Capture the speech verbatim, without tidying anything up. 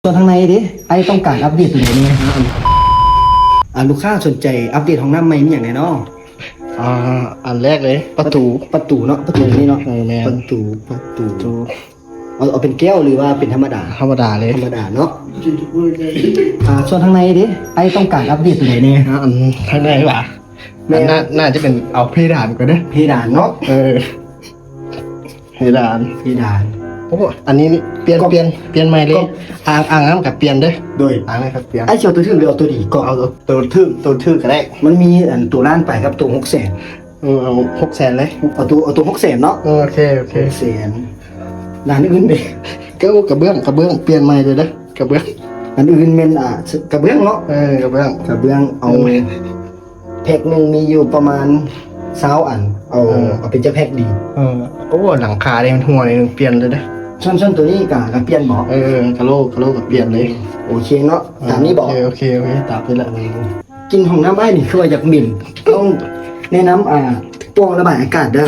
ส่วนทางในเด้ ไอ้ต้องการอัปเดตตัวไหนเนี่ย อ่า ลูกค้าสนใจอัปเดตห้องน้ำใหม่มีอย่างแน่เนาะ อ่า อันแรกเลย ประตู ประตูเนาะ ประตูนี่เนาะ เออ แม่น ประตู ประตู ประตู เอา เอาเป็นแก้วหรือว่าเป็นธรรมดา ธรรมดาเลย ธรรมดาเนาะ อ่า ส่วนทางในเด้ ไอ้ต้องการอัปเดตตัวไหนเนี่ย อ่า อันทางในหวา แม่น น่า น่าจะเป็นเอาเพดานก่อนเด้อ เพดานเนาะ เออ เพดาน เพดาน โอ้ อันนี้นี่เปลี่ยน ก็ เปลี่ยน เปลี่ยนใหม่เลย ก็ อ่าง อ่างน้ำกับเปลี่ยนเด้อ โดย อ่างน้ำกับเปลี่ยน ไอ้เชียวตัวถือหรือเอาตัวดีก็ เอาตัวถือ ตัวถือก็ได้ มันมีอันตัวล้านไปครับ ตัวหกแสน เออ เอาหกแสนเลย เอาตัว เอาตัวหกแสนเนาะ เออ โอเค โอเค หกแสน ด้านอื่นเด้ ก็กระเบื้อง กระเบื้อง เปลี่ยนใหม่เลยเด้อ กระเบื้อง อันอื่นแม่น อ่า กระเบื้องเนาะ เออ กระเบื้อง กระเบื้อง เอา เออ แพ็คหนึ่งมีอยู่ประมาณซาวอัน เอา เออ เอาเป็นเจ้าแพ็คดี เออ โอ้ หลังคาเนี่ยมันหัวเลย เปลี่ยนเลยเด้อ ส่วน ส่วนตัวนี้กะ กะเปลี่ยนบ่ เออ กะโหลก กะโหลกกะเปลี่ยนเลย โอเคเนาะ ตามนี้บ่ โอเค โอเค โอเค ตามนี้แหละ กลิ่นห้องน้ำไอ้ายนี่คือว่าอยากเหม็น ต้องแนะนำ อ่า ปล่องระบายอากาศเด้อ